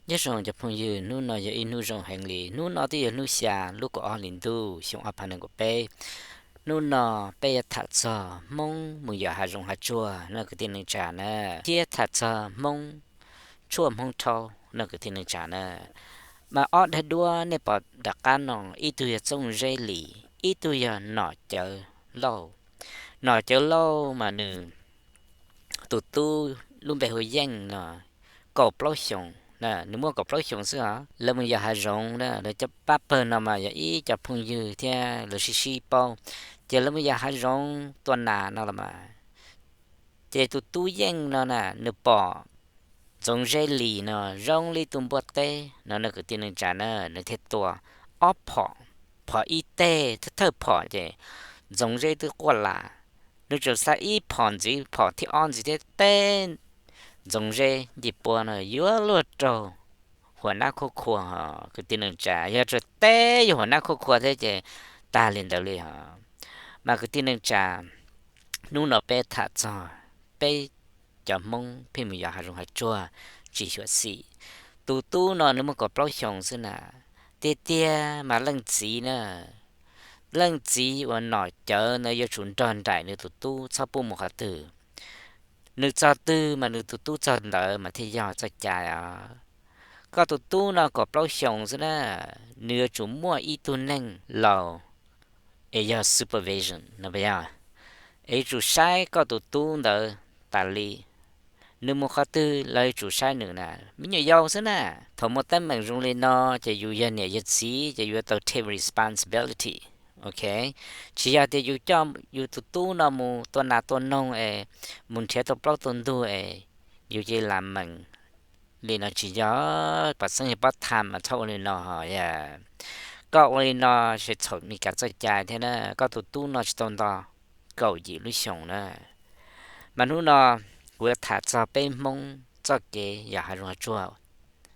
Nyob zoo cov phooj ywg, hnub no yog ib hnub zoo heev li. Hnub no twb yog hnub xya lub kaum ob hli ntuj xyoo ob phav nees nkaum peb. Hnub no peb yuav tham txog Hmoob mus yos hav zoov hav tsuag no kwv tij neej tsa na, thiab tham txog Hmoob tshuaj Hmoob rhaub no kwv tij neej tsa na. Mas ob daim duab nej pom nram qab no, ib tug yog Txooj Zeb Lis, ib tug yog Nom Cawv Lauj. Nom Cawv Lauj mas nws tus tub lub npe hu Yeej no, kaum plaub xyoos na, nws muaj kaum plaub xyoos xwb os. Lawv mus yos hav zoov na, lawv cov pab pawg no mas yog ib co phooj ywg thiab lawv sib sib paub, ces lawv mus yos hav zoov tua nas no los mas, ces tus tub Yeej no na nws pom Txooj Zeb Lis no zoo li tus npua teb no, no kwv tij neej tsa na, nws thiaj tua ob phom, phom ib teg, thawj thawj phom ces Txooj Zeb twb quaj las. Nws tseem xa ib phom ntxiv, phom thib ob ntxiv thiab teb, Txooj Zeb ncej puab no yuav luag raug huam nab khuab khua os kwv tij neej tsa. Yog tseem teb yus huam nab khuab khua thiab ces tag li ntawd li os. Mas kwv tij neej tsa, hnub no peb tham txog peb cov Hmoob pheej mus yos hav zoov hav tsuag tsis xyuam xim. Tus tub no nws muaj kaum plaub xyoos xwb na, tiag tiag mas leej txiv na, leej txiv uas Nom Cawv ntawd yuav tsum nrog nraim nws tus tub txhob pub mus qhov twg. Nws txog twg mas nws tus tub txog ntawd mas thiaj yog txoj cai os. Koj tus tub no kaum plaub xyoos xwb na, nws yuav tsum muaj ib tug neeg laus es yog supervision no puas yog, es yuav tsum saib koj tus tub ntawd tas li. Nws mus qhov twg los yuav tsum saib nws na. Me nyuam yaus xwb na, thaum muaj teeb meem zoo li no ces yus yog niam yog txiv ces yus yuav tau take responsibility. Ok, tsis yog tias yus coj yus tus tub no mus tua nas tua noog es mus nrhiav tau plaub tau ntug es yus cia li lam meem li no tsis yog. Pom xeeb yog pob tham mas txhob ua li no ho yog. Koj ua li no ces txhaum Meskas txoj cai thiab na. Koj tus tub no tsis tau nto kaum yim lub xyoos na. Mas hnub no kuv yuav tham txog peb Hmoob txoj kev yos hav zoov hav tsuag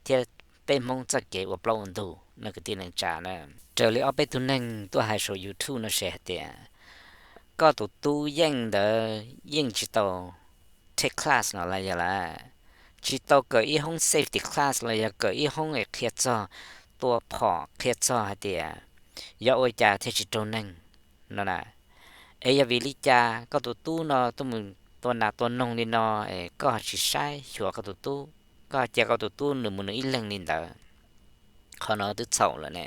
thiab peb Hmoob txoj kev ua plaub ua ntug no kwv tij neej tsa na. Raws li ob peb tug neeg tuaj hais saum YouTube no ces hais tias koj tus tub Yeej ntawd yeej tsis tau take class no los yog lawm, tsis tau kawm ib hoob safety class los yog kawm ib hoob es qhia txog tua phom, qhia txog hais tias yuav ua cas thiaj tsis raug neeg no na. Es yog vim li cas koj tus tub no tuaj mus tua nas tua noog li no es koj tsis saib xyuas koj tus tub, koj cia koj tus tub nws mus nws ib leeg li ntawd? Qhov no twb txhaum lawm ne.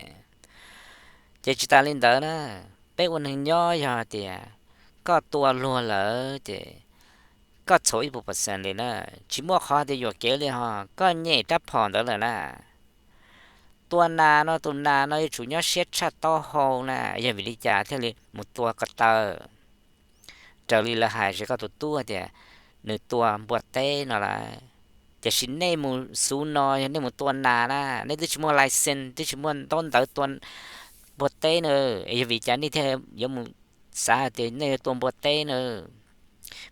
Ces tsis tas li ntawd na, peb ua neeg nyob yog tias koj tua luag lawm ces koj txhaum ib puas percent li na. Tsis muaj qhov tias yuam kev li ho, koj nyem rab phom ntawd lawm na. Tua nas no tus nas no yuav tsum nyob siab tshaj taub hau na, yog vim li cas thiaj li mus tua ko taw? Raws li lawv hais ces koj tus tub tias nws tua npua teb no lawm, tiam sis nej mus xub no yog nej mus tua nas na, nej twb tsis muaj license, twb tsis muaj ntaub ntawv tua npua teb na. Es yog vim cas nej thiaj yuav mus xav hais tias nej yuav tua npua teb na?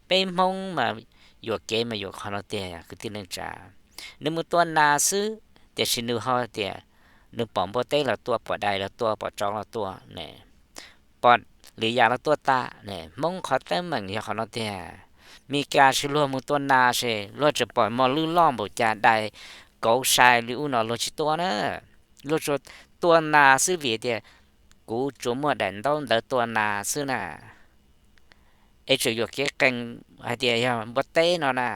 Peb Hmoob mas yuam kev mas yuam qhov no tiag kwv tij neej tsa. Nws mus tua nas xwb, tiam sis nws ho tias nws pom npua teb los tua, pom dais los tua, pom tsov los tua ne, pom lwm yam los tua tas ne. Hmoob qhov teeb meem yog qhov no tiag. Meskas sib luag mus tua nas ces luag tseem pom mos lwj loj npaum cas, dais kauv sai li ub no luag tsis tua na. Luag tsuas tua nas xwb vim tias kuv tsuas muaj daim ntaub ntawv tua nas xwb na. Es tseem yuam kev qees hais tias yog npua teb no na.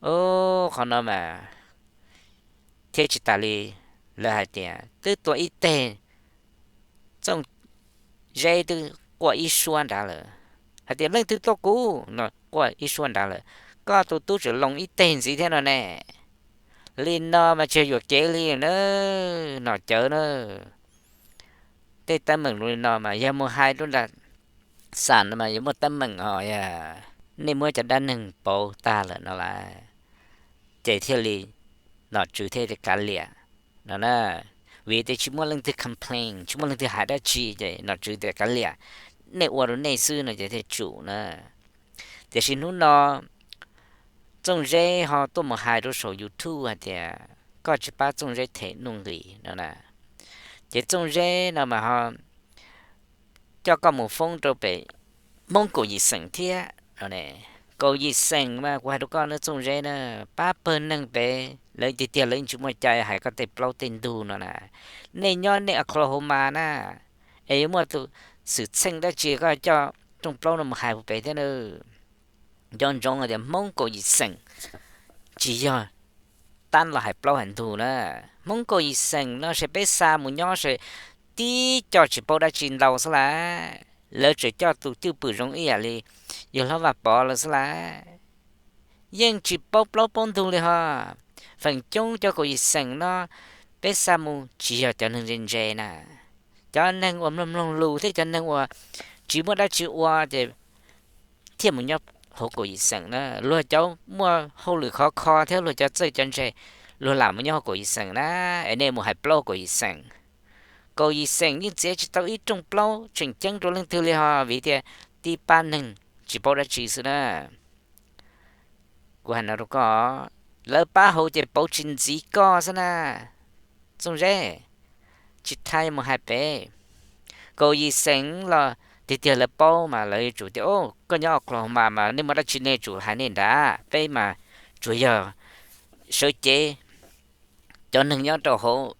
Qhov no mas thiab tsis tas li, lawv hais tias twb tua ib teg, Txooj Zeb twb quaj ib suab nrad lawm, hais tias leej twg tua kuv no, quaj ib suab nrad lawm, koj tus tub tseem loo ib teg ntxiv thiab no ne. Li no mas tsis yog yuam kev li na, Nom Cawv na. Tej teeb meem li no mas yog mus hais rau nram xam no mas yuav muaj teeb meem os. Nej muab cov dab neeg pauv tag lawm no lawm, ces thiaj li nom tswv thiaj li kav liam no na. Vim tias tsis muaj leej twg complain, tsis muaj leej twg hais dab tsi ces nom tswv tias kav liam, nej ua rau nej xwb no ces thiaj tsum na. Tiam sis hnub no Txooj Zeb ho tuaj mus hais rau saum YouTube hais tias koj tsis pab Txooj Zeb them nuj nqis no na. Ces Txooj Zeb no mas ho coj koj mus foob rau pem Hmoob kaum yim xeem thiab no ne. Kaum yim xeem mas kuv hais rau koj na Txooj Zeb na, pab pawg neeg pem Lawv tiag tiag lawv yeej tsis muaj cai hais koj tej plaub tej ntug no na. Nej nyob nej Oklahoma na, es yuav muaj tus xwm txheej dab tsi koj coj rooj plaub no mus hais puag pem thiab na. Nco ntsoov tias Hmoob kaum yim xeem tsis yog tab los hais plaub hais ntug na. Hmoob kaum yim xeem no ces peb xa mus nyob ces tib co tsis paub dab tsi ntau xwb las. Lawv tseem coj tus cwj pwm zoo ib yam li yawg hlob Vaj Pov lawm xwb las. Yeej tsis paub plaub paub ntug li ho. Feem coob cov kaum yim xeem no peb xa mus tsis yog cov neeg ntse ntse na. Cov neeg uas mloog mloog lus thiab cov neeg uas tsis muaj dab tsi ua ces thiaj mus nyob hauv kaum yim xeem na. Luag cov muaj hauj lwm khov kho thiab luag cov txawj cov ntse, luag lam mus nyob hauv kaum yim xeem na. Es nej mus hais plaub kaum yim xeem. Kaum yim xeem yeej txiav tsis tau ib rooj plaub tseem ceeb rau leej twg li ho, vim tias tib pab neeg tsis paub dab tsi xwb na. Kuv hais no rau koj, lawv pab hauv ces pauv tsis ntxiv koj xwb na. Txooj Zeb, tsis thaiv mus hais pem. Kaum yim xeem los tiag tiag lawv paub mas lawv yuav tsum tias, o, koj nyob Oklahoma mas nej muaj dab tsi nej tsum hais nej nrad, peb mas tsuas yog sawv cev cov neeg nyob rau hauv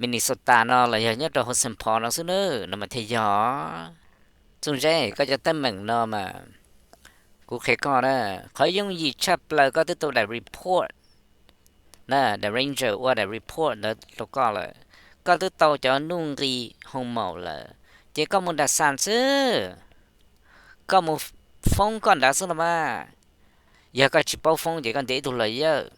Minnesota no los yog nyob rau hauv Saint Paul no xwb na, no mas thiaj yog. Txooj Zeb, koj cov teeb meem no mas kuv qhia koj na, qhov yooj yim tshaj plaws koj twb tau daim report na, daim ranger ua daim report ntawd rau koj lawm, koj twb tau cov nuj nqis hoo maum lawm, ces koj mus nram xam xwb, koj mus foob koj nrad xwb los mas. Yog koj tsis paub foob ces koj ntiav ib tug lawyer.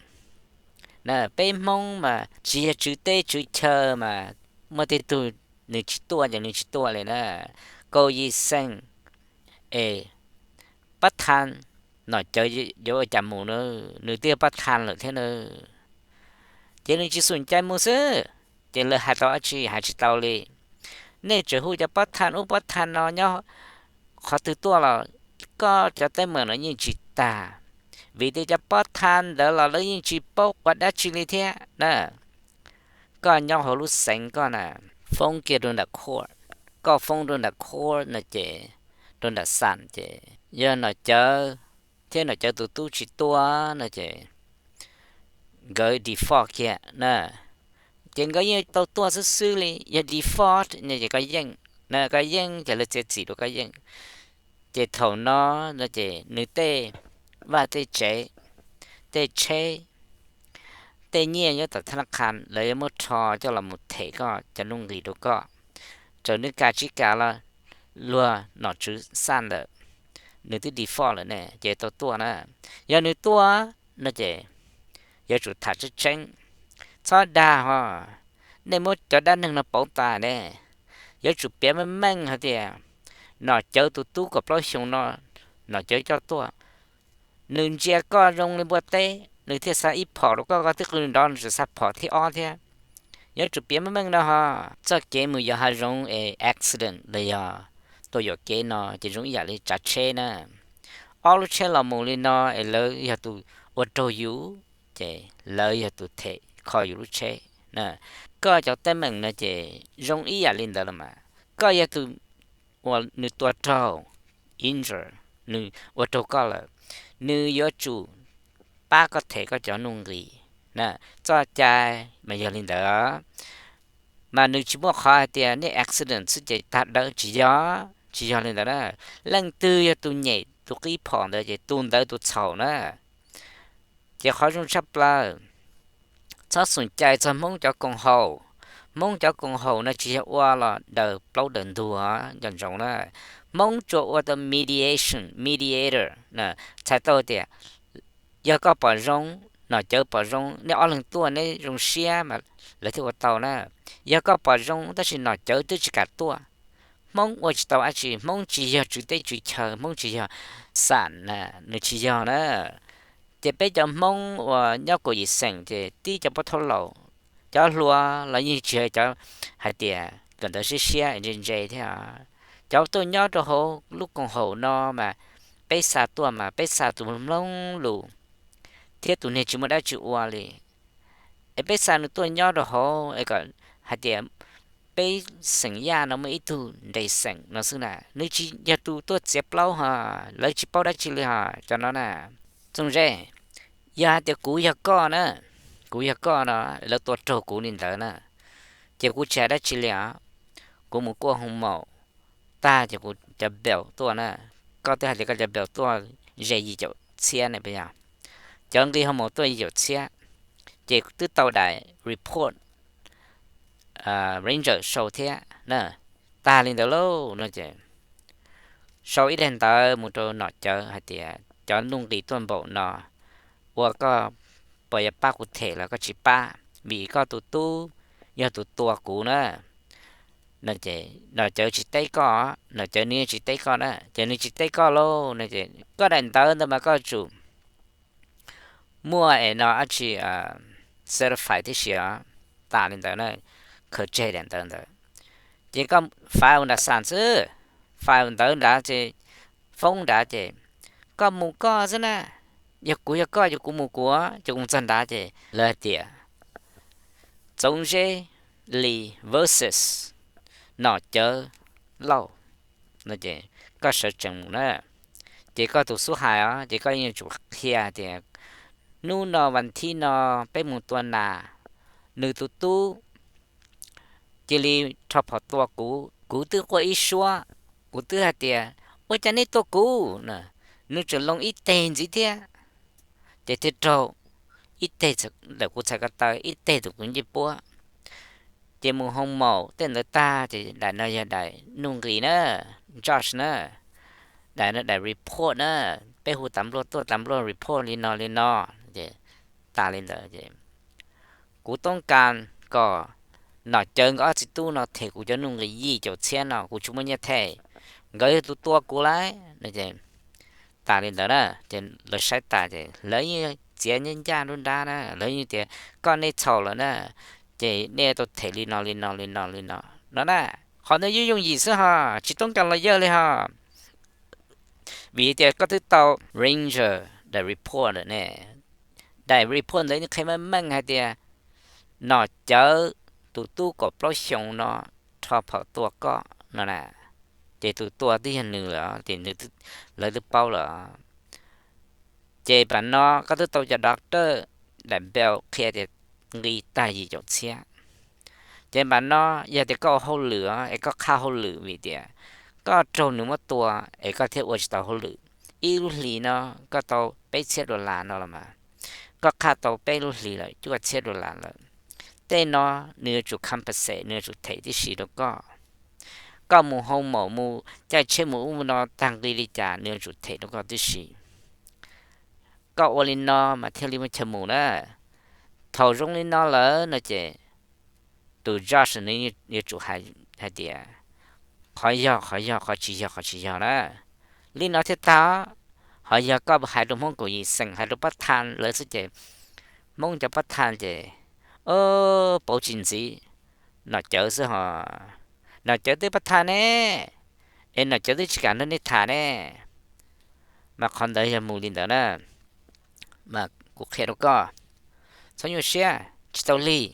Na, peb Hmoob mas tsis yog tswv teb tswv chaw mas muaj tej tug nws tsis tuaj ces nws tsis tuaj li na. Kaum yim xeem es pab tha nom cawv yuav ua cas mus na, nws twb yog pab tha lawm thiab na. Ces nws tsis xum cai mus xwb, ces lawv hais tau dab tsi hais tsis tau li. Nej tseem hu cov pab tha ub pab tha no nyob qhov twg tuaj los koj cov teeb meem no yeej tsis tag, vim tias cov pab tha ntawd los lawv yeej tsis paub ua dab tsi li thiab na. Koj nyob hauv lub xeev koj na, foob kiag rau nram court, koj foob rau nram court no ces, rau nram xam ces yog nom cawv thiab nom cawv tus tub tsis tuaj no ces nkawd default kiag na. Ces nkawd yeej tau tuaj xwb xwb li, yog default no ces koj yeej, na koj yeej ces lawv txiav txim rau koj yeej. Ces thaum no no ces nws tej vaj tej tsev, tej tsheb, tej nyiaj nyob tom thab nab qha lawv yuav muab rho coj los mus them koj cov nuj nqis rau koj, raws nws kam tsis kam los luag nom tswv xaj ntawm nws twb default lawm ne ces tau tuaj na. Yog nws tuaj no ces yuav tsum tham tseeb tseeb, txhob dag ho. Nej muab cov dab neeg no pauv tas ne, yuav tsum piav meej meej hais tias nom cawv tus tub kaum plaub xyoo no nom cawv coj tuaj, nws ntsia koj zoo li npua teb nws thiaj xa ib phom rau koj, koj twb qw nrov nws tseem xa phom thib ob thiab. Yuav tsum piav meej meej no ho. Txoj kev mus yos hav zoov es accident los yog tuaj yuam kev no ces zoo ib yam li tsav tsheb na. Ob lub tsheb los mus li no es lawv yog tus ua raug yus, ces lawv yog tus them kho yus lub tsheb. Koj cov teeb meem no ces zoo ib yam li ntawd los mas, koj yog tus uas nws tua raug, injure, nws ua raug koj lawm, nws yuav tsum pab koj them koj cov nuj nqis. Txoj cai mas yog li ntawd, mas nws tsis muaj qhov hais tias nej accident xwb ces tag dawb, tsis yog, tsis yog li ntawd na. Leej twg yog tus nyem tus qib phom ntawd ces tus ntawd tus txhaum na. Ces qhov zoo tshaj plaws, txhob xum cai txog Hmoob cov koom haum. Hmoob cov koom haum no tsis yog ua los daws plaub daws ntug, nco ntsoov na. Hmoob tsuas ua tau mediation, mediator, txhais tau tias yog koj pom zoo, nom cawv pom zoo, nej ob leeg tuaj neb zoo siab mas lawv thiaj ua tau na. Yog koj pom zoo tab sis nom cawv twb tsis kam tuaj, Hmoob ua tsis tau dab tsi. Hmoob tsis yog tswv teb tswv chaw, Hmoob tsis yog xam na, nws tsis yog na. Ces peb cov Hmoob uas nyob kaum yim xeem ces tib cov pab thaub laus, cov hluas los yeej tsis yog cov hais tias kawm ntawv siab siab ntse ntse thiab. Cov tuaj nyob rau hauv lub koom haum no mas peb xa tuaj mas peb xa tus mloog lus thiab tus niag tsis muaj dab tsi ua li. Es peb xa nws tuaj nyob rau hauv es kom hais tias peb xeem Yaj no muaj ib tug nres xeem no xwb na, nws tsis yog tus tuaj txiav plaub ho, lawv tsis paub dab tsi li ho cov no na. Txooj Zeb, yog hais tias kuv yog koj na, kuv yog koj no, lawv tua raug kuv li ntawd na. Ces kuv tsis hais dab tsi li os, kuv mus kuaj hoo maum tag ces kuv cov bill tuaj na. Koj twb hais tias koj cov bill tuaj ze yim caum txhiab ne puas yog? Cov nqi hoo maum tuaj yim caum txhiab, ces twb tau daim report ranger sau thiab na. Tag li ntawd lauj no ces sau ib daim ntawv mus rau nom cawv hais tias cov nuj nqis tuaj npaum no, ua koj puas yuav pab kuv them los koj tsis pab, vim koj tus tub yog tus tua kuv na. No ces nom cawv tsis teb koj, nom cawv nws yeej tsis teb koj na, ces nws tsis teb koj lauj no ces koj daim ntawv ntawd mas koj tsum muaj es no dab tsi certify tib si os. Tas li ntawd na, khaws tseg daim ntawv ntawd. Ces koj file nram xam xwb, file ntawv nrad ces foob nrad ces koj mus koj xwb na. Yog kuv yog koj ces kuv mus kuv, ces kuv mus txog nrad ces lawv hais tias Txoov Zeb Lis versus Nom Cawv Lauj no ces koj sawv tsees mus na. Ces koj tus xub hais os ces koj yeej yuav tsum qhia tias hnub no vas thib no peb mus tua nas, nws tus tub cia li rho phom tua kuv, kuv twb quaj ib suab, kuv twb hais tias ua cas nej tua kuv na, nws tseem loo ib teg ntxiv thiab, ces thiaj raug ib teg ntawm kuv txhais ko taw, ib teg ntawm kuv ncej puab. Ces mus hoo maum tej ntawd tag ces daim no yog daim nuj nqis na, Josh na, daim no daim report na, peb hu tas npluaj tuaj tas npluaj report li no li no. Ces tas li ntawd ces kuv toob kas kom nom cawv nkawd ob txiv tub no them kuv cov nuj nqis yim caum txhiab no, kuv tsis muaj nyiaj them, nkawd yog tus tua kuv lauj no ces tas li ntawd na. Ces lawv saib tas ces lawv yeej txiav ncaj ncaj nruab nrab na, lawv yeej tias koj nej txhaum lawm na, ces nej tau them li no li no li no li no no na. Qhov ntawd yeej yooj yim xwb ho, tsis toob kas los yawg li ho. Vim tias koj twb tau ranger daim report lawm ne. Daim report ntawd qhia meej meej hais tias nom cawv tus tub kaum plaub xyoos no rho phom tua koj no na. Ces tus tua twb yog nws lawm, ces lawv twb paub lawm. Ces pam no koj twb tau cov doctor daim bill qhia tias nqi tag yim caum txhiab. Ces pam no yog tias koj ua hauj lwm es koj qhaj hauj lwm vim tias koj raug nws muab tua es koj thiaj ua tsis tau hauj lwm, ib lub hlis no koj tau peb txhiab dollar no los mas, koj qhaj tau peb lub hlis lawm cuaj txhiab dollar lawm. Tej no nws yuav tsum compensate, nws yuav tsum them tib si rau koj. Koj mus hoo maum mus caij tsheb mus ub mus no tag nqi li cas nws yuav tsum them rau koj tib si. Koj ua li no mas thiaj li muaj chaw mus na. Thaum zoo li no lawm no ces tus Josh nws yuav tsum hais tias qhov yog qhov yog, qhov tsis yog qhov tsis yog na. Li no thiaj tag. Ho yog koj hais rau Hmoob kaum yim xeem, hais rau pab thaj lawv xwb ces Hmoob cov pab thaj ces pauv tsis ntxiv nom cawv xwb ho. Nom cawv twb pab thaj ne, es nom cawv twb tsis kam nrog nej tham ne. Mas qhov ntawd yog mus li ntawd na, mas kuv qhia rau koj, txhob nyuaj siab, tsis tau lig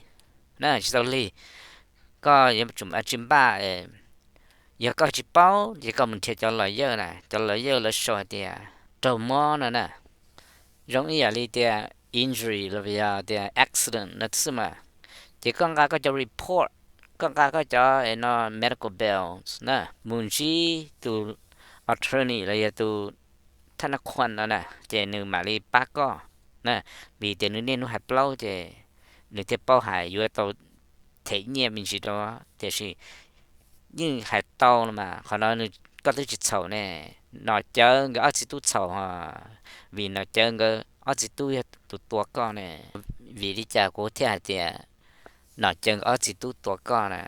na, tsis tau lig. Koj yuav tsum tsis npaj, yog koj tsis paub ces koj mus nrhiav cov lawyer na, cov lawyer lawv sau hais tias raug mob no na, zoo ib yam li tias injury los yog tias accident no xwb mas. Ces koj nqa koj cov report, koj nqa koj cov no medical bills na, mus ntsib tus attorney los yog tus thab nab khuam no na, ces nws mam li pab koj na, vim tias nws niaj hnub hais plaub ces nws thiaj paub hais yuav tau them nyiaj me ntsis rau, tiam sis yeej hais tau los mas qhov no koj twb tsis txhaum ne, nom cawv nkawd ob txiv tub txhaum os, vim nom cawv nkawd ob txiv tub yog tus tua koj ne. Vim li cas kuv thiaj hais tias nom cawv nkawd ob txiv tub tua koj na?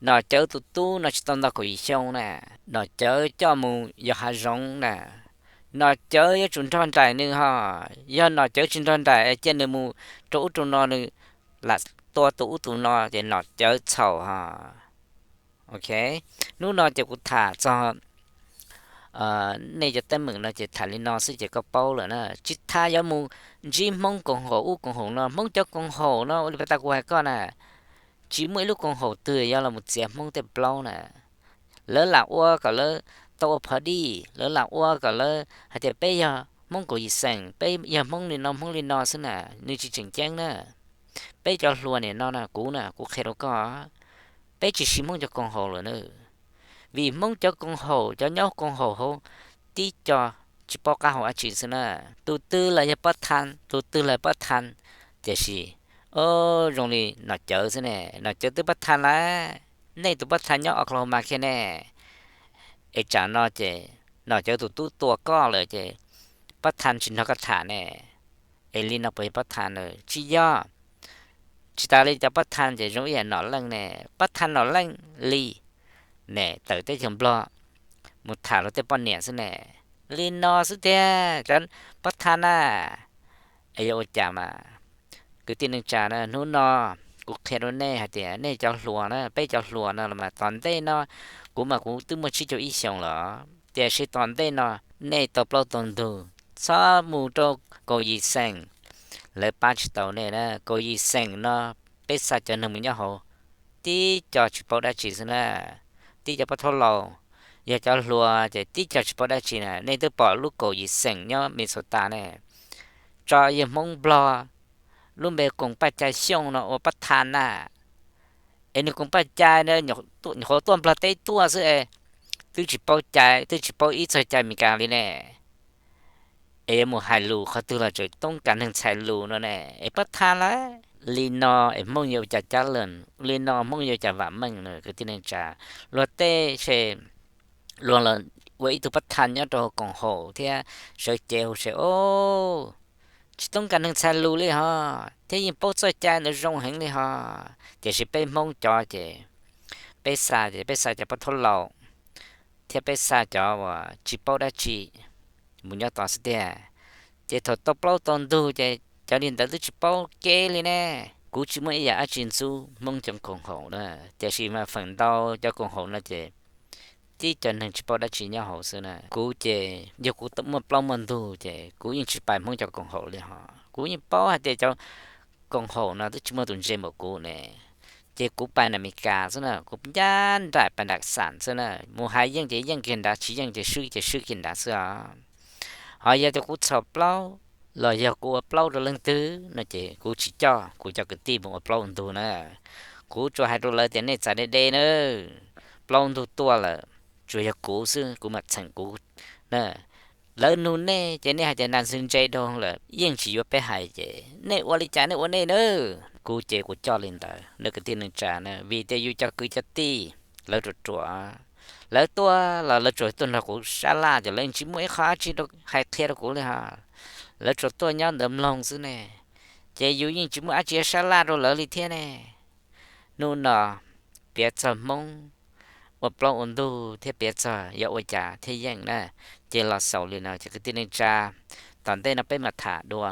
Nom cawv tus tub no tsis tau ntog kaum yim xyoo na, nom cawv coj mus yos hav zoov na, nom cawv yuav tsum nrog nraim nws ho. Yog nom cawv tsis nrog nraim es cia nws mus rau ub rau no, nws lam tua tus ub tus no ces nom cawv txhaum ho. Ok, hnub no ces kuv tham txog nej cov teeb meem no ces tham li no xwb ces koj paub lawm na. Tsis tas yuav mus ntsib Hmoob koom haum ub koom haum no, Hmoob cov koom haum no ua li pas tas kuv hais koj na, tsis muaj ib lub koom haum twg yuav los mus txiav Hmoob tej plaub na. Lawv lam ua kom lawv tau ua pho dij, lawv lam ua kom lawv hais tias peb yog Hmoob kaum yim xeem, peb yog Hmoob li no Hmoob li no xwb na, nws tsis tseem ceeb na. peb cov hluas nim no na, kuv na kuv qhia rau koj, peb tsis siv Hmoob cov koom haum lawm na. Vim Hmoob cov koom haum, cov nyob koom haum hauv tib co tsis paub qab hau dab tsi xwb na. Tus twg los yog pab tha, tus twg los pab tha, tiam sis zoo li nom cawv xwb ne, nom cawv twb pab tha lawm. Nej tus pab tha nyob Oklahoma kiag ne, es tsam no ces nom cawv tus tub tua koj lawm ces pab tha tsis nrog koj tham ne. Es li no puas yog pab tha na? Tsis yog. Tsis tas li, cov pab tha ces zoo ib yam nom leej ne, pab tha nom leej li ne, tawm teb chaws Nplog mus tham luag tej poj niam xwb ne. Li no xwb tiag cov pab tha na. Es yuav ua cas mas, kwv tij neej tsa na, hnub no kuv qhia rau nej hais tias nej cov hluas na, peb cov hluas no los mas tom ntej no, kuv mas kuv twb muaj tsib caug ib xyoos lawm, tiam sis tom ntej no nej tau plaub tau ntug, txhob mus rau kaum yim xeem, lawv pab tsis tau nej na. Kaum yim xeem no peb xa cov neeg mus nyob hauv, tib co tsis paub dab tsi xwb na, tib co pab thaub laus. Yog cov hluas ces tib co tsis paub dab tsi na. Nej twb pom lub kaum yim xeem nyob Minnesota ne, tso yawg Hmoob Nplog lub npe koom paj cai Xyooj no ua pab tha na. Es nws koom paj cai na, nyuam qhuav tuaj Nplog teb tuaj xwb es twb tsis paub cai, twb tsis paub ib txog cai Meskas li ne. Es yuav mus hais lus qhov twg los tseem toob kas neeg txhais lus no ne, es pab tha lawm. Li no es Hmoob yuav ua cas cab lees, li no Hmoob yuav ua cas vam meej na kwv tij neej tsa. Luag tej se luag los ua ib tug pab tha nyob rau koom haum thiab sawv cev hauv se, o, tsis toob kas neeg txhais lus li ho, thiab yeej paub txoj cai ntawd zoo heev li ho. Tiam sis peb Hmoob cov ces peb xa ces peb xa cov pab thaub laus thiab peb xa cov uas tsis paub dab tsi mus nyob tod xwb tiag. Ces thaum tau plaub tau ntug ces cov li ntawd twb tsis paub kev li ne. Kuv tsis muaj ib yam dab tsi ntxub Hmoob cov koom haum na, tiam sis mas feem ntau cov koom haum no ces tib cov neeg tsis paub dab tsi nyob hauv xwb na. Kuv ces yog kuv muaj plaub muaj ntug ces kuv yeej tsis pais Hmoob cov koom haum li ho. Kuv yeej paub hais tias cov koom haum no twb tsis muaj tus ntse npaum kuv ne, ces kuv pais nram Meskas xwb na, kuv ncaj nraim pais nram xam xwb na, mus hais yeej ces yeej kiag nrad, tsis yeej ces swb ces swb kiag nrad xwb os. Ho yog tias kuv txhaum plaub los yog kuv ua plaub rau leej twg no ces kuv tsis coj kuv cov kwv tij mus ua plaub ua ntug na. Kuv tsuas hais rau lawv tias nej txav deb deb na, plaub ntug tuaj lawm, tsuas yog kuv xwb, kuv mam txheem kuv na. Lawv nug nej ces nej hais tias nas ntxwg ntse dhau lawm, yeej tsis yuav peb hais ces nej ua li cas nej ua nej na. Kuv ces kuv coj li ntawd na kwv tij neej tsa na, vim tias yus cov kwv cov tij lawv ruam ruam, lawv tuaj los lawv tsuas tuaj nrog kuv sab laj ces lawv yeej tsis muaj ib qho dab tsi hais qhia rau kuv li ho. Lawv tsuas tuaj nyob ntawd mloog xwb ne, ces yus yeej tsis muaj dab tsi sab laj rau lawv li thiab ne. Hnub no piav txog Hmoob ua plaub ua ntug thiab piav txog yuav ua cas thiaj yeej na, ces los xaus li no ces kwv tij neej tsa, tom ntej no peb mam tham dua.